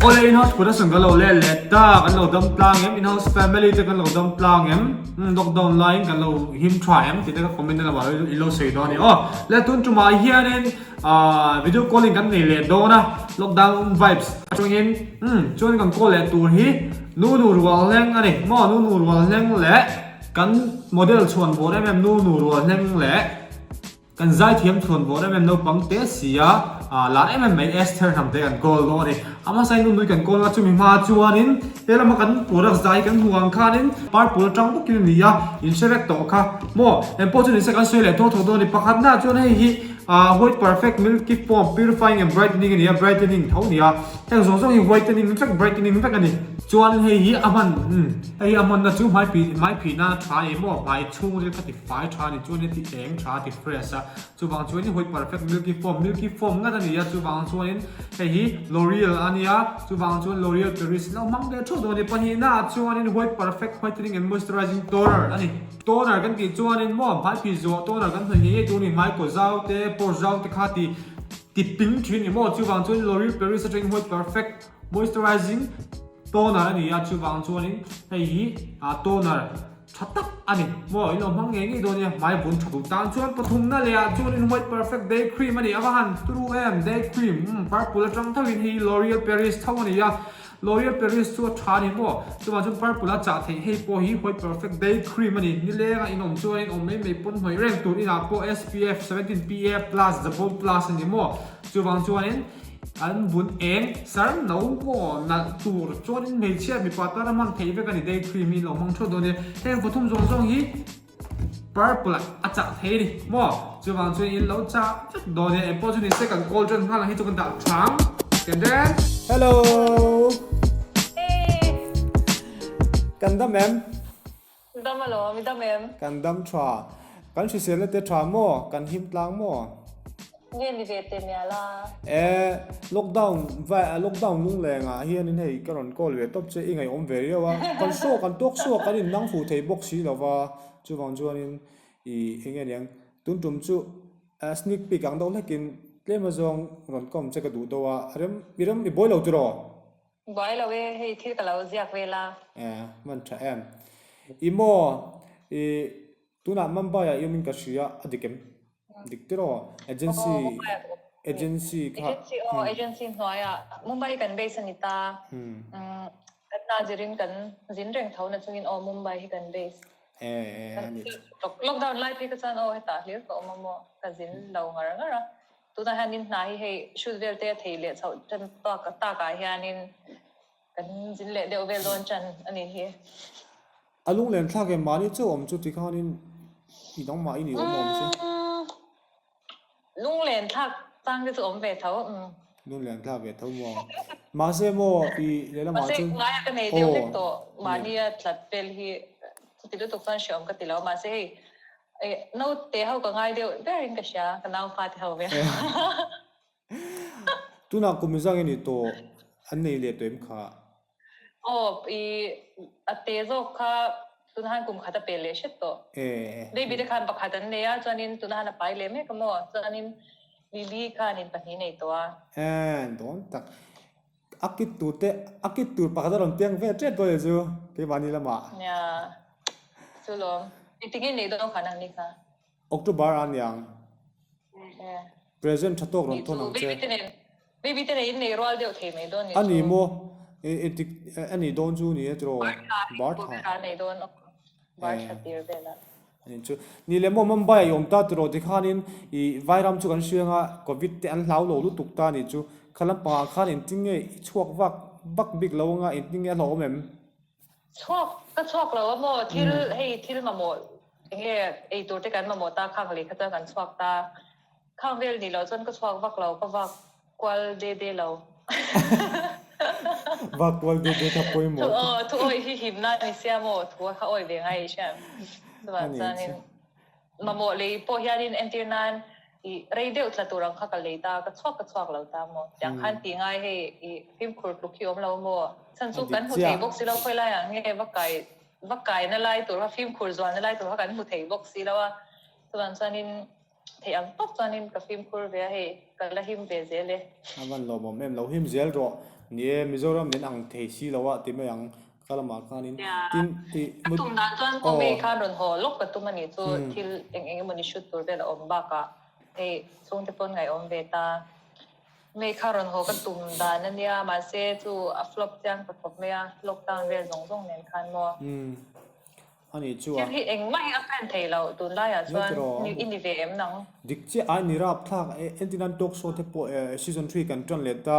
Awle in-house production kan lo let leh ta, kan lo dam tlang em? In-house family te kan lo dam tlang em? Umm lockdown laiin kan lo him tha em tih te ka comment na lamah i lo sawi dawn a ni aw. Le tun tumah hianin ahh video calling kan nei leh dawn a, lockdown vibes atangin umm chuan kan call leh tur hi nu nu rual hleng a ni maw nu nu rual hleng leh kan model chhuan vawr em em nu nu rual hleng leh Kan zaithiam thuan vawr em em naupang te si a, lar em em mai Esther hnam te kan call dawn a ni. A hmasa in nunui kan call a, chumi hma chuanin he lama kan product zai kan hmuh ang khanin purple atang bawkin a ni a, in hre vek tawh kha maw? Engpawh chu nise kan sawi leh tho tho dawn a ni. Pakhatna chuan hei hi white perfect milky foam purifying and brightening a ni a, brightening tho a ni a, heng zawng zawng hi whitening vek brightening vek a ni. Chuan hei hi a hman hei hi a hmanna chu hmai hmai phihna tha a ni maw? Hmai chhungril kha ti Fai tha ni chuan i ti eng tha ti fresh a, chuvang chuan i White Perfect Milky Foam, Milky Foam ngat a ni a, chuvang chuanin hei hi L'Oreal a nia, chuvang chuan L'Oreal Paris lo hmang ve theuh dawn a ni. Pahnihna ah chuanin White Perfect Whitening and Moisturizing Toner a ni. Toner kan tih chuanin maw hmai phih zuah toner kan hnawih ngei ngei tur a ni, hmai kaw zau te, pore zau te kha ti ti ping thin ni maw, chuvang chuan L'Oreal Paris atangin White Perfect Moisturizing Toner a ni a, chuvang chuanin hei hi toner Tha tak a ni. Maw in lo hmang ngei ngei dawn nia, hmai vun tha duh tan chuan pathumna leh ah chuan in White Perfect Day Cream a ni. A va han turu em, day cream, umm purple atang tho in hei L'Oreal Paris tho a ni a, L'Oreal Paris chu a tha a ni maw, chuvang chuan purple a chah theih hei pawh hi White Perfect Day Cream a ni. Nileng a in awm chuan in awm mai mai pawn hnawih reng tur inah pawh SPF 17 PA plus the bomb plus a ni maw, chuvang chuan in. An bun eng sar no maw nalh tur chuanin hmeichhia mipa tan a hman theih vek a ni day cream hi lo hmang theuh dawn nia heng pathum zawng zawng hi purple ah a chah thei a ni maw chuvang chuan in lo chah vek dawn nia engpawh chu ni se kan call tan nghal ang hi chu kan dah thang den den. Hello Kan dam em? Dam alawm, i dam em? Kan dam tha. Kan hriselna te tha maw? Kan him tlang maw? Nge ni ve teh mial a? E, lockdown vai lockdown lungleng ah hianin hei ka rawn call ve tawp che, i ngaihawm ve riau a. Kan show kan tawk show kan in nang fuh thei bawk si lova, chuvang chuanin i eng nge niang tun tum chu sneak peek ang deuh hlekin tlem azawng rawn kawm che ka duh deuh a, rem i rem i buai lo tiraw? Buai lo e, hei thil ka lo ziak vel a. E, hman tha em. I maw, i tunah Mumbai ah i awmin ka hria a dik em? Dik tiraw? Agency, agency kha. Agency aw, agency hnuaiah Mumbai kan base a ni ta. Kan hna zirin kan zin reng tho na chungin aw Mumbai hi kan base. E, e, a ni. Lockdown lai phei ka chuan aw hetah hlir ka awm a maw, ka zin lo ngar ngar a. Tunah hianin hna hi hei shoot vel te a thei leh chhoh tan tak takah hianin kan zin leh deuh vel dawn tan a nih hi. A lunglen thlak em mahni chauh awm chu tikhanin i nangmah i ni awm awm che. Lunglen thlak chang te chu awm ve tho. Lunglen thlak ve tho maw. Mahse maw i lehlamah Mahse chuan ngaia ka nei deuh hlek aw tawh mahnia tlat vel hi chuti lutuk chuan hreawm ka ti lo mahse hei Eh, naute ho ka ngai deuh ber in ka hria, ka nau fate ho ve. Tunah kum zang i ni tawh, an nei leh tawh em kha? Aw, i a te zawk kha tunah han kum khat a pel leh hret tawh. Eh. Baby te khan pakhat an nei a, chuanin tunah han a pai leh mek a maw, chuanin Lily khanin pahnih nei tawh a. Eh, dawn tak. A kit tur te, a kit tur pakhat a rawn piang ve tep dawn e chu keimahni lamah. Nia, chu lawm. Engtik nge neih dawn kha nang ni kha? October a niang. Present tha tawk rawn thawn ang che. Baby te nen, baby te nen in nei rual deuh thei mai dawn ni chu. A ni maw? Engtik a nih dawn chu ni e tiraw? Bar tha. Bar tha nei dawn. Bar tha tir vel a. Ani chu. Ni leh maw Mumbai ah i awm ta tiraw tikhanin i vairam chu kan hriang a, Covid te an hlau lo lutuk ta ni chu. Kha lampangah khan engtin nge i chhuak vak vak bik lo anga engtin nge a hlauhawm em? Chhuak ka chhuak lo a maw thil hei thil mamawh enge ei tur te kan mamawh ta khang leh kha chuan kan chhuak ta. Khang vel ni loh chuan ka chhuak vak lo ka vak kual de de lo. Vak kual de de kha pawimawh. Aw thu awih hi himna ni sia maw thu kha awih ve ngai i hriat. Chuvang chuanin mamawh lei pawh hianin entir nan i rei deuh tla tur ang kha ka lei ta ka chhuak ka chhuak lo ta maw. Tiang khan tih ngai hei i fimkhur tluk hi awm lo maw. Chhan chu kan hmu thei bawk si lo khawi laiah nge va kai va kaina lai tur kha fimkhur zualna lai tur kha kan hmu thei bawk si lo a. Chuvang chuanin. Theih ang tawk chuanin ka fimkhur ve a hei, ka la him ve zel e. A van lawmawm em, lo him zel rawh. Ni e, Mizoram min ang thei si lo a ti mai ang ka lamah khanin. Tin, i Ka tum dan chuan Kawmi khan rawn haw lawk ka tum a nih chu, thil eng eng emawni shoot tur vel a awm bakah hei chhungte pawn ngaihawm ve ta. May kha rawn haw ka tum dan a nia, mahse chu a flop chiang ta khawp mai a, lockdown vel zawng zawng nen khan maw. A nih chu a. Thil hi engmah hi a plan thei lo tunlaiah chuan i ni ve em nang? Dik chiah ai ni rapthlak e, entin an talk show te pawh season 3 kan tan leh ta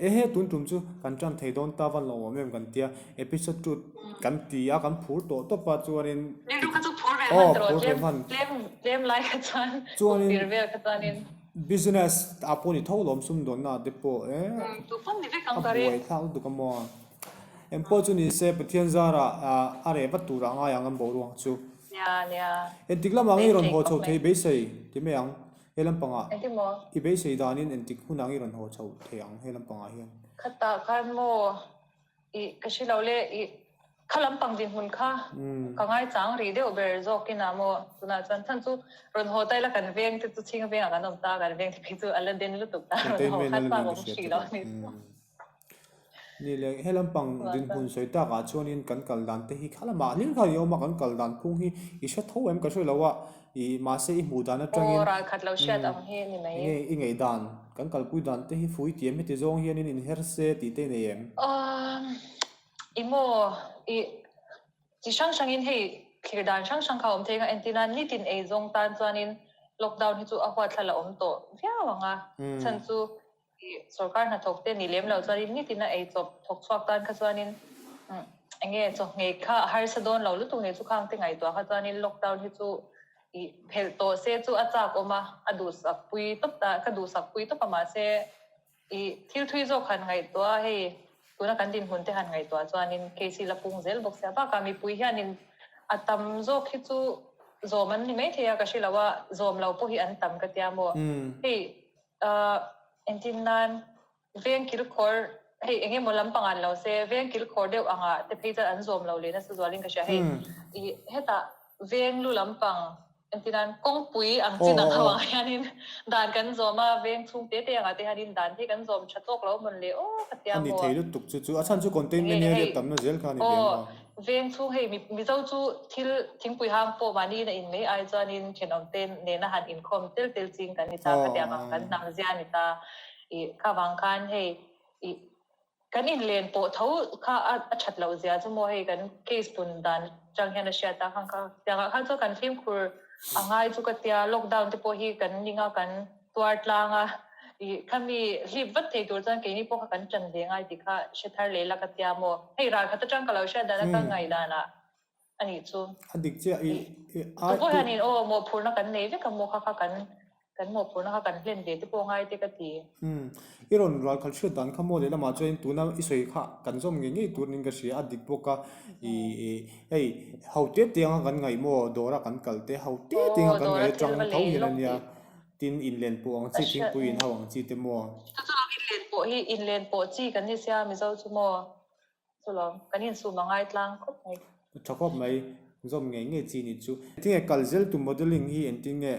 e he tun tum chu kan tan thei dawn ta van lawmawm em kan tia episode 2 kan ti a kan phur tawh tawp a chuanin Rilru kha chu phur ve hman tawh tlem tlem tlem lai kha chuan kum tir vel kha chuanin. Business ah pawh ni tho lawm sumdawnna te pawh e a buaithlak lutuk a maw. Engpawh chu ni se Pathian zarah a reh vat turah ngai ang an boruak chu. Nia nia. Engtik lamah nge i rawn haw chho thei beisei ti mai ang he lampangah? Engtin maw? I beisei danin engtik hunah nge i rawn haw chho thei ang he lampangah hian? Khatah khan maw i ka hre lo le i kha lampang dinhmun kha ka ngaichang rih deuh ber zawkin ah maw tunah chuan chhan chu rawn haw ta ila kan veng te chu chhing vengah kan awm ta kan veng te phei chu a la den lutuk ta rawn haw khat bak awm hrih lo a ni chu. Ni leh he lampang dinhmun sawi takah chuanin kan kal dan te hi kha lamah hlim khan i awm a, kan kal dan phung hi i hre tho em ka hre lo a, ih mahse i hmuh dan atangin Aw ral khat lo hriat ang hi ni mai. Enge i ngaih dan, kan kalpui dan te hi fui ti em heti zawng hianin inher se tih te i nei em? Umm i maw i chi hrang hrangin hei thlir dan hrang hrang kha a awm thei ang a, entir nan nitin ei zawng tan chuanin lockdown hi chu a huatthlal a awm tawh viau ang a, chhan chu Sorkar hnathawk te ni lem lo chuanin nitin a eichawp thawk chhuak tan kha chuanin eng nge chawhngei kha a harsa dawn lo lutuk nei chu khang te ngaihtuah kha chuanin lockdown hi chu ih phelh tawh se chu a chak awm a, a duhsak pui tawp ta ka duhsak pui tawp a mahse ih thil thui zawk han ngaihtuah a hei tuna kan dinhmun te han ngaihtuah chuanin case hi la pung zel bawk sia bakah mipui hianin a tam zawk hi chu zawm an ni maithei a ka hre lo a zawm lo pawh hi an tam ka tia maw hei Ahh engtin nan veng kilkhawr hei eng emaw lampang an lo se veng kilkhawr deuh angah te phei chuan an zawm lo leh nasa zualin ka hria hei ih hetah veng lu lampang engtin nan kawngpui ang chin ang ho ah hianin dan kan zawm a veng chhung te te angah te hianin dan hi kan zawm tha tawk lo mawn le aw ka tia maw. A ni thei lutuk chu chu a chhan chu containment area tamna zel kha a ni ve ang a. Veng chhung hei Mizo chu thil thingpui hang pawh mahni in a in mai ai chuanin thenawmte nena han inkhawm tel tel ching kan ni ta khatiang ang kan hnam zia a ni ta ih kha vang khan hei ih kan inlen pawh tho kha a that loh zia chu maw hei kan case pun dan atang hian a hriat a khang kha tiang ah khan chuan kan fimkhur a ngai chu ka tia lockdown te pawh hi kan ning a kan tuar tlang a, ih khami hlip vat thei tur chuan keini pawh kha kan ṭan ve ngai tih kha hre thar leh la ka tia maw? Hei ral khat aṭang ka lo hriat dan a ka ngaih danah a nih chu. A dik chiah i i ai Tu pawh hianin aw mawhphurhna kan nei vek a maw kha kha kan kan mawhphurhna kha kan hlen ve te pawh ngai te ka ti. Umm i rawn ral khat hriat dan kha maw lehlamah chuan tuna i sawi kha kan zawm ngei ngei turin ka hria a dik bawk a i i hei ho te te anga kan ngaih maw dawra kan kal te ho te te anga kan ngaih aṭang tho hian a nia. Tin, inlen pawh ang chi, thingpui in hau ang chi te maw? Chu chu lawm inlen pawh hi inlen pawh chi kan ni sia Mizo chu maw? Chu lawm kan insum a ngai tlang khawp mai. Tha khawp mai, zawm ngei ngei chi ni chu. Engtin nge kal zel tu modelling hi engtin nge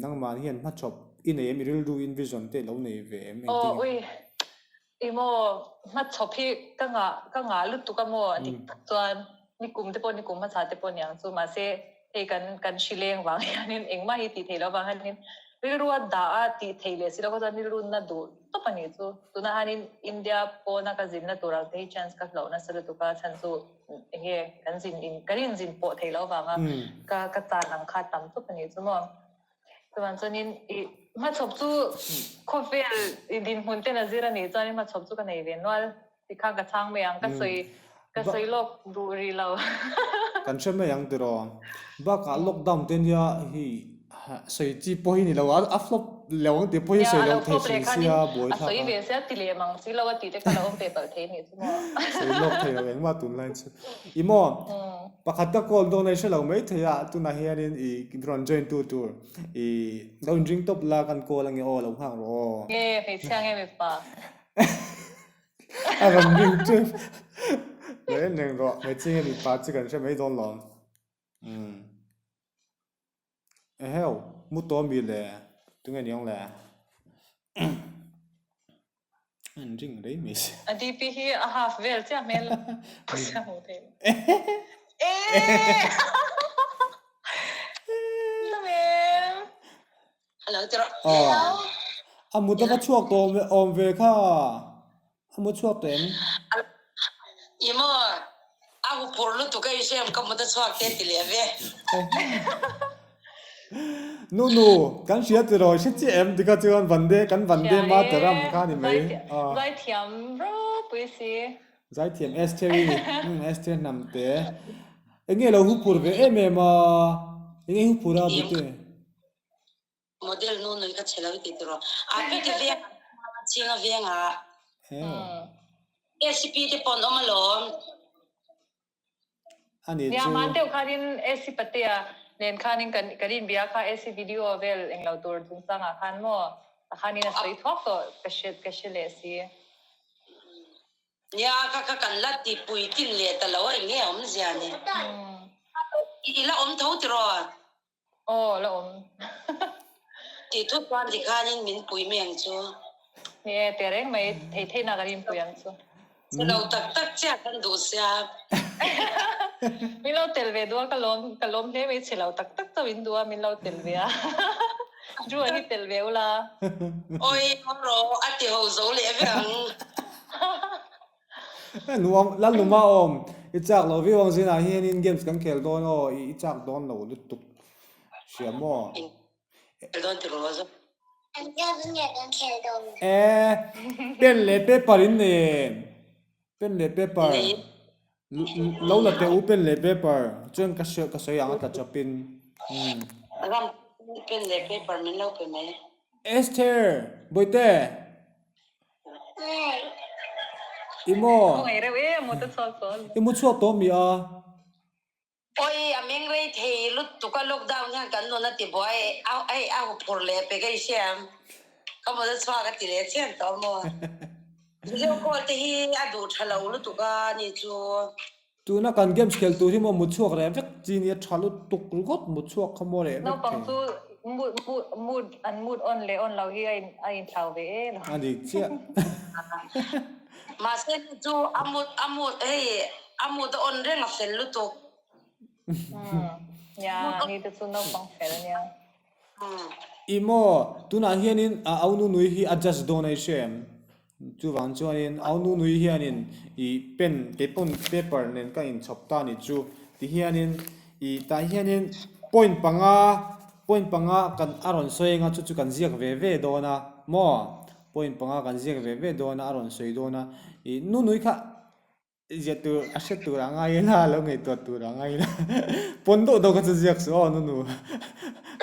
nangmah hian hmachhawp i nei em i rilru in vision te lo nei ve em engtin nge? Aw ui I maw, hmachhawp hi ka ngah ka ngah lutuk a maw dik tak chuan nikum te pawh nikum hmasa te pawh niang chu mahse hei kan kan hri leng vang hianin engmah hi tih theih loh vang hianin rilru a dah a tih theih leh si loh kha chuan rilru na duh tawp a nih chu. Tunah hianin India pawna ka zinna tur ang te hi chance ka hlauh nasa lutuk a chhan chu enge kan zin in kan inzin pawh theih loh vanga ka ka chan ang kha tam tawp a nih chu maw. Chuvang chuanin i hmachhawp chu khawvel i dinhmun ten a zir a nih chuanin hmachhawp chu ka nei ve nual ti kha ka chhang mai ang, ka sawi ka sawi lawk duh rih lo. Kan hre mai ang tiraw. Bakah lockdown te nia hei sawi chi pawh hi ni lo a, a flop lo ang tih pawh hi sawi lo thei hrim sia buai thlak a. A sawi ve sia ti lem ang si lo a tih te kha lo awm ve palh thei nih chu maw. Sawi lawk thei lo engmah tunlai chu. I maw? Pakhat ka call dawn a i hre lo mai thei a, tunah hianin i rawn join tu tur i lo inring tawp la kan call ange aw lo nghak rawh aw. Nge hmeichhia nge mipa? A rawn ring tep. Lo en reng rawh, hmeichhia nge mipa chu kan hre mai dawn lawm. Umm. Eheu, mu tawh mi le, tunge ni ang le? A in ring rei mai si. A DP hi a half vel chiah hmel a hmuh theih. A mut a va chhuak tawh awm ve kha. A mu chhuak tawh em? I maw? A huphurh lutuk a i hrem ka mut a chhuak te ti leh ve. Nu nu, kan hria tiraw i hre chiah em? Tikha chuan Vande, kan Vande Mataram kha ni mai. Zaithiam ropui si. Zaithiam Esther-i, umm Esther Hnamte. Enge lo huphurh ve em em a? Enge huphurh a Bute? Model nu nui ka che lo i ti tiraw. A pete veng a ching a veng a. ACP te pawh an awm alawm. Ani Nia chu. hman deuh khanin AC Patea nen khanin kan kan inbia kha AC video vel englo tur chungchangah khan maw a khanin a sawi thuak tawh ka hre ka hre leh si. Nia kha kha kan la ti puitlin leh ta lo eng nge a awmzia ni. I la awm tho tiraw? Aw, la awm. Tih thut chuan tikhanin min pui mai ang chu. Ni e, teh reng mai, thei theihna kan inpui ang chu. Che lo tak tak chiah kan duh sia. Min lo tel ve duh a, ka lawm, ka lawm hle mai, che lo tak tak chauh in duh a, min lo tel ve a. Drew a hi tel ve ula. Awi, haw rawh, a ti ho zo leh vek ang. Nuam, Lalnuma awm, i chak lo viau ang zinah hianin games kan khel dawn aw, i chak dawn lo lutuk hria maw? Khel dawn tiraw zawk? An games nge kan khel dawn? E, pen leh paper in nei em? Pen leh paper. Lo la teh u pen leh paper, chuan ka ka sawi ang a tla chawpin. Ram pen leh paper min lo pe mai. Esther, Bawihte. I maw? I mu chhuak tawh mi a? Awi a meng rei thei lutuk a lockdown hian kan nun a ti buai a hei a huphurh leh pek a i hria em? Ka mut a chhuak a ti leh chian tawh maw? Video call te hi a duh tha lo lutuk a ni chu. Tuna kan games khel tur hi maw mut chhuak reh vek chi nia tha lutuk ringawt mut chhuak kha maw reh vek Naupang chu mood mood mood an mood on leh on lo hi a in a inthlau ve em A dik chiah. Mahse hei chu a mood a mood hei a mood a on reng a fel lutuk. Umm nia ni te chu naupang fel nia. I maw, tunah hianin a au nunui hi a judge dawn a i hre em? Chuvang chuanin au nunui hianin i pen kei pawn paper nen ka inchhawp ta ni chu ti hianin i tah hianin point panga point panga kan a rawn sawi anga chu chu kan ziak ve ve dawn a maw point panga kan ziak ve ve dawn a a rawn sawi dawn a i nunui kha Ziah tur a hre tur a ngai ila, lo ngaihtuah tur a ngai ila. Pawn deuh deuh kha chu ziak suh aw nunu.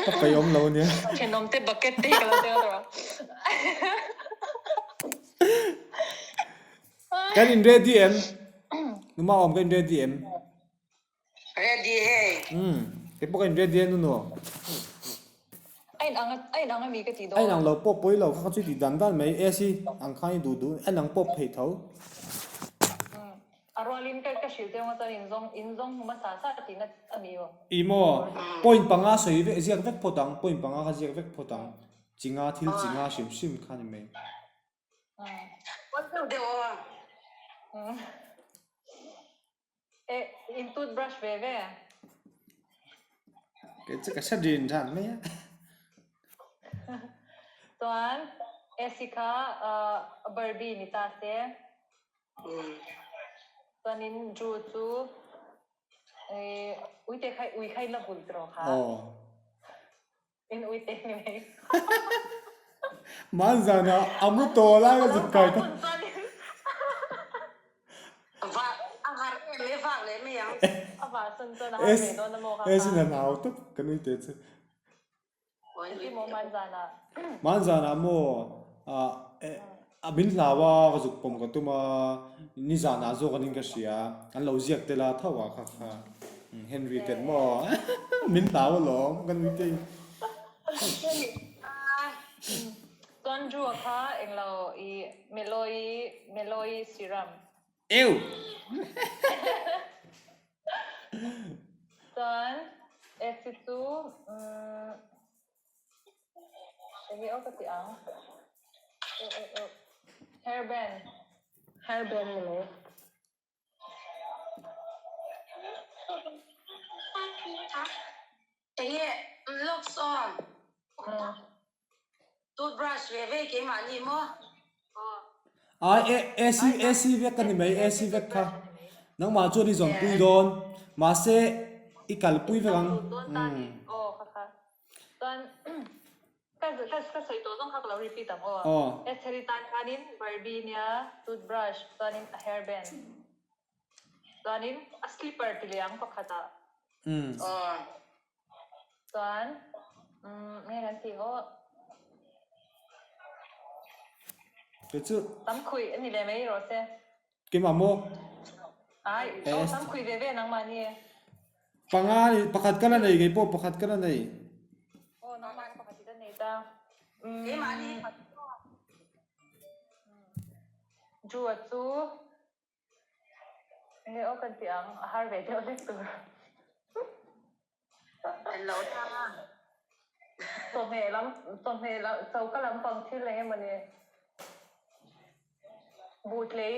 Ka peih awm lo nia. Thenawm te bucket te hi ka lo tel tawh a. Kan in ready em? Numa awm ka in ready em? Ready hei. Umm kei pawh ka in ready a nunu. A in ang a in ang ami ka tih dawn. A in ang lo pawh pawi lo kha kha chu i tih dan dan mai AC ang khan i duh duh a in ang pawp thei tho. Umm a rualin ka ka hrilh deuh a chuan in zawng in zawng hmu hmasa sa tihna ami aw. I maw point panga sawi vek ziak vek phawt ang point panga kha ziak vek phawt ang chinga thil chinga hrim hrim kha ni mai. Pawi deuh deuh aw. Eh, in toothbrush ve ve. Kei chu ka hre rin ran mai a. Chuan Esi kha Barbie ni ta se. Chuanin Drew chu uite kha ui kha in la vul tiraw kha. Aw. In uite ni mai. Man zana a mu tawh lai ka zuk kai ta. Va a har em e vak leh mai ang. A va chun chuan a har ve dawn a maw kha. E sin a hlau tawp kan uite chu. Engtin maw man zana. Man zana maw a min hlau a ka zuk pawm ka tum a nizanah zawk anin ka hria an lo ziak tel a tho ah kha kha. Henry ten maw min hlau alawm kan nui tei. Chuan Drew a kha englo i Meloi Meloi Siram. Eu! Chuan. Esi chu umm enge aw ka ti ang hairband hairband ni mai. Enge looks aw toothbrush ve ve keimahni maw? Ai AC AC vek a ni mai AC vek kha nangmah chuan i zawnpui dawn mahse i kalpui vek ang. Aw kha kha chuan Ka ka ka sawi tawh zawng kha ka lo repeat ang aw. Aw. Estheri tan khanin Barbie nia toothbrush chuanin a hairband chuanin a slipper ti leh ang pakhat ah. Umm. Aw. Chuan umm nge kan tih aw. Kei chu. Tam khuih a ni leh mai rawh se. Keimah maw? Ai, aw tam khuih ve ve nangmahni. Panga ni, pakhat ka la nei kei pawh pakhat ka la nei. Aw nangmahni pakhat i la nei ta. Keimahni. Drew-a chu enge aw kan tih ang, a har ve deuh lek tur. Hello ta. Chawhmeh lam chawhmeh lam choka lampang thil eng emaw ni buhtlei.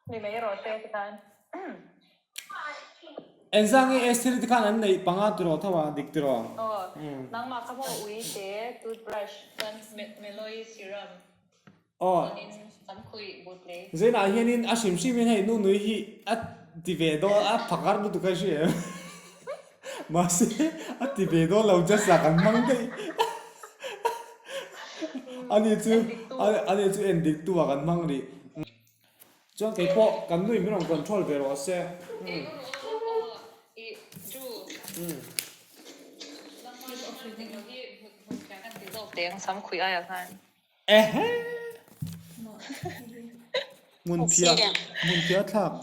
Ni mai rawh se tikhan. Engzah nge Esther te khan an neih panga tiraw tho a dik tiraw? Aw nangmah kha maw ui te toothbrush chuan meloi serum. Aw. Zainah hianin a hrim hrimin hei nu nui hi a ti ve dawn a phakar lutuk a hria em? Mahse a ti ve dawn lo just ah kan hmang daih. Ani chu ani chu en dik tu ah kan hmang rih. Chuan kei pawh kan nui min rawn control ve rawh se. Ehe! Hmunphiah, hmunphiah thlak.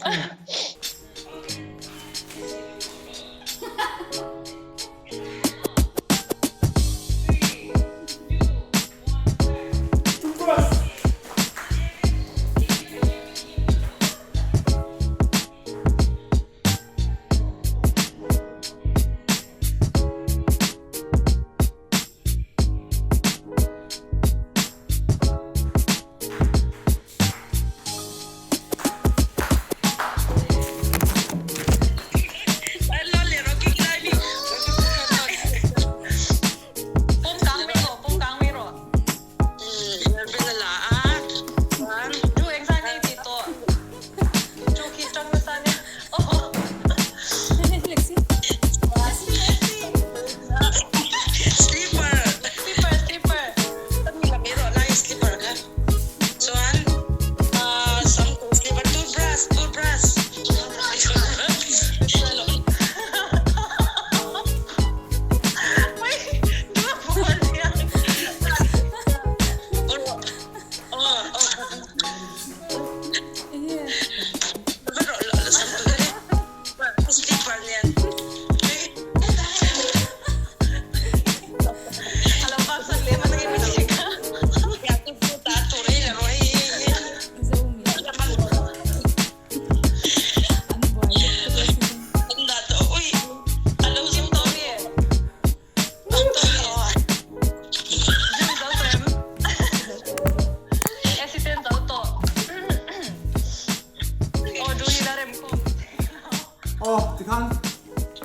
Aw tikhan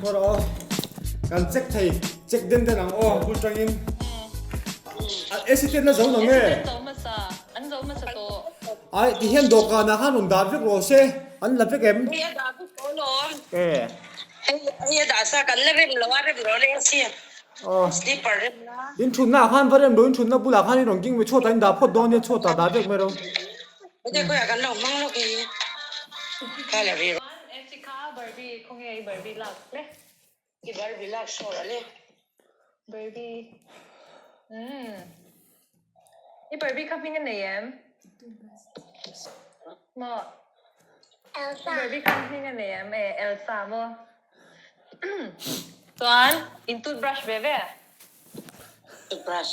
maw rawh aw kan check thei check den den ang aw bul tangin accident na zo lo nge ai ti hian dawhkan ah khan rawn dah vek rawh se an la vek em e Hei a dah sa kan la rem lo a rem lo le a si slipper rem la in thutna ah khan va rem lo in thutna bulah khan i rawn king mai chhuatah in dah phawt dawn nia chhuatah dah vek mai ro. Hete khawiah kan lo hmang lawk hi kha la ri rawh. Jessica Barbie khawnge i Barbie lak le. I Barbie lak sawr a le. Barbie umm i Barbie kha hming a nei em? Maw Elsa. I Barbie kha hming a nei em? E Elsa maw? Chuan in toothbrush ve ve. Toothbrush.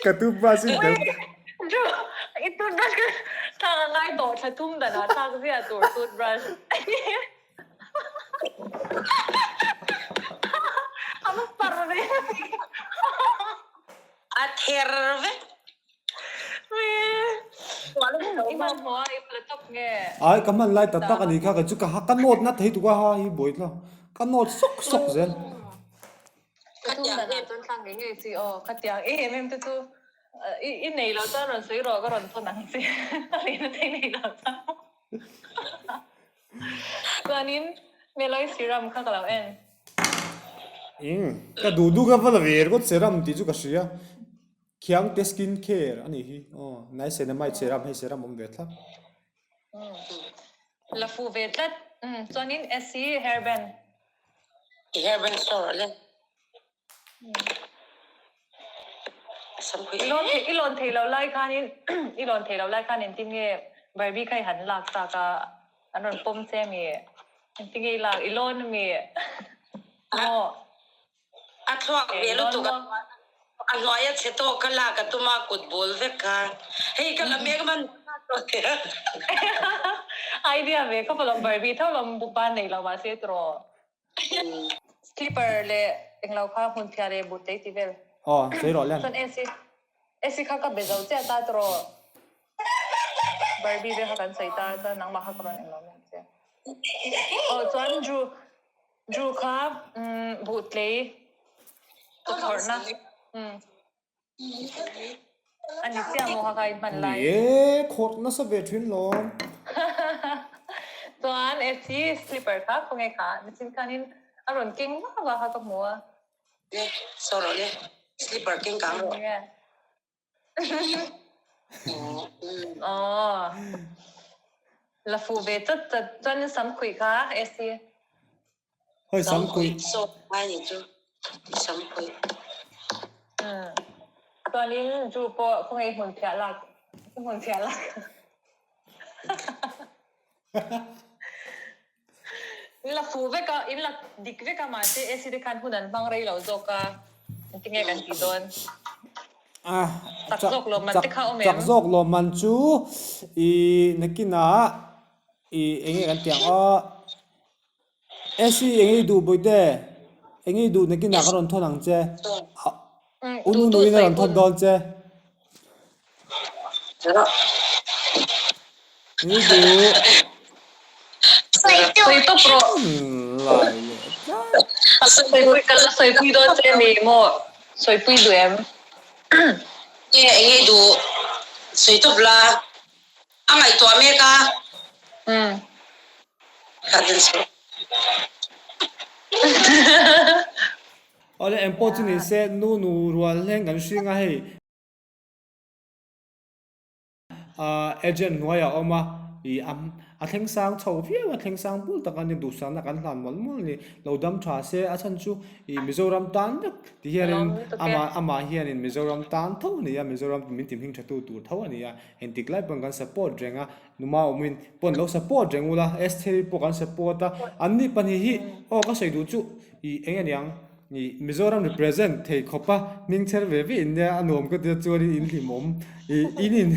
Ka toothbrush in tel. I toothbrush ka. Thlak a ngai tawh thla thum danah thlak ziah tur toothbrush. A va far ve. A ther vek. I hmanhmawh a i la tawp nge? Ai ka hman lai tak tak a nih kha kei chu ka ka nawt na thei tuk a ha hi buai thlawk ka nawt sawk sawk zel. Ka tum danah chuan thlak ngei ngei chi aw khatiang em em te chu i nei lo chuan rawn sawi rawh ka rawn thawn ang che a lehna te i nei lo chuan chuanin Meloi serum kha ka lo en. Eng ka duh duh ka va la ve ringawt serum tih chu ka hria Khiangte skin care a nih hi aw niacinamide serum hei serum awm ve thlap. La fuh ve tlat chuanin SC hairband. I hairband saw rawh le. I lawn thei i lawn thei lo lai khanin i lawn thei lo lai khan engtin nge Barbie kha i han lak tak a an rawn pawm che ami engtin nge i lak i lawn ami maw. A thluak ve lutuk a a hnuai a chhe tawk kha lak a tum a kut bul vek kha hei ka la mek man Idea ve khawp alawm Barbie tho lawm bupa nei lo mahse tiraw. Slipper leh englo kha hmun phiah leh but lei ti vel. Aw sawi rawh len. Chuan AC AC kha ka be zo chiah ta tiraw. Barbie vel kha kan sawi ta chuan nangmah kha ka rawn englo mek che. Aw chuan Drew Drew kha buh tlei kawthawrhna a ni chiah maw kha kha i hman lai. Ni e, khawrh nasa ve thin lawm. Chuan Essie slipper kha khawnge kha nichin khanin a rawn keng vak vak kha ka hmu a. Le, saw rawh le, slipper keng kang rawh. Aw. La fuh ve chat chat chuan sam khuih kha Essie. Hoi sam khuih. Saw ngai ni chu sam khuih. Chuanin Ju pawh khawngaih hmun phiah lak hmun phiah lak. In la fuh vek a, in la dik vek a mahse AC te khan hun an hmang rei lo zawk a, engtin nge kan tih dawn? Chak zawk lawmman te kha awm em? Chak zawk lawmman chu ih nakinah ih eng nge kan tih ang aw AC eng nge i duh Bawihte? Eng nge i duh nakinah ka rawn thawn ang che? U Nunuin a rawn thawn dawn che. Eng nge i duh? Sawi tawp rawh. Lai leh tlat. Ka la sawipui dawn che mi maw? Sawipui duh em? Nge eng nge i duh? Sawi tawp la. A ngaihtuah mek a. Umm. Awle eng pawh chu ni se nu nu rual hleng kan hring a hei ah agent hnuai a awm a ih a a thleng sang chho viau a thleng sang bul tak a ni duhsakna kan hlan mawlh mawlh a ni lo dam tha se a chhan chu ih Mizoram tan vek ti hianin amah amah hianin Mizoram tan tho a ni a Mizoram min ti hming tha tu tur tho a ni a engtik lai pawn kan support reng a Numa awmin pawn lo support reng ula, Estheri pawh kan support a, anni pahnih hi aw ka sawi duh chu ih eng aniang ih Mizoram represent thei khawp a hming chher ve ve in nia a nuam ka tia chuanin in hlimawm ih in in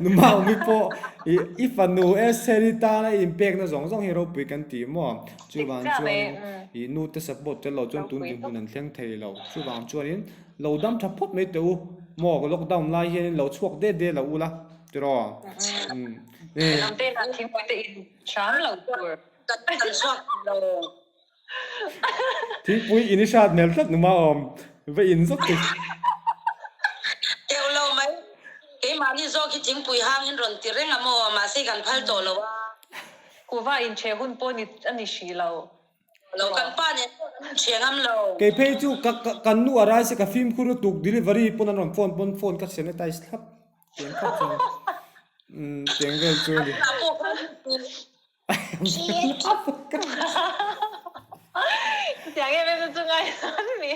Numa awmi pawh ih i fanu Estheri tana i inpekna zawng zawng hi ropui kan ti maw chuvang chuanin ih nu te support tel lo chuan tun dinhmun an thleng thei lo chuvang chuanin lo dam tha phawt mai teh u maw lockdown lai hianin lo chhuak det det lo ula. Tiraw? Lam te lah thingpui te in hram lo tur. Kan chhuak lo. Thingpui in i hrat hmel tlat numa awm. Va in zawk te. Teuh lo mai. Keimahni zawk hi thingpui hang in rawn ti reng a maw? Mahse kan phal tawh lo a. Kuhva in chhe hun pawh ni a ni hrih lo. Lo kan pa nen pawh kan in chhe ngam lo. Kei phei chu ka kan nu a rai se ka fimkhur lutuk delivery pawn an rawn phone pawn phone ka sanitize thlap. Tiang khawp chuan umm tiang vel chu a ni. Tiang em em chu ngai an ni.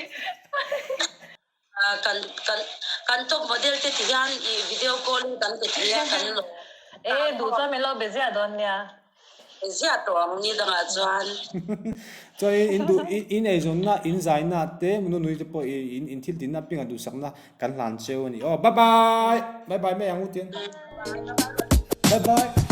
Kan kan kan top model te ti hian i video call in kan ti thei a kan lawm. E duh chuan min lo be ziah dawn nia. Be ziah tawh ang ni dangah chuan. Chuan in duh in eizawnna in zaina te nunui te pawh in in thil tinna apiangah duhsakna kan hlan cheu a ni aw bye bye bye bye mai ang u tiang. Bye bye.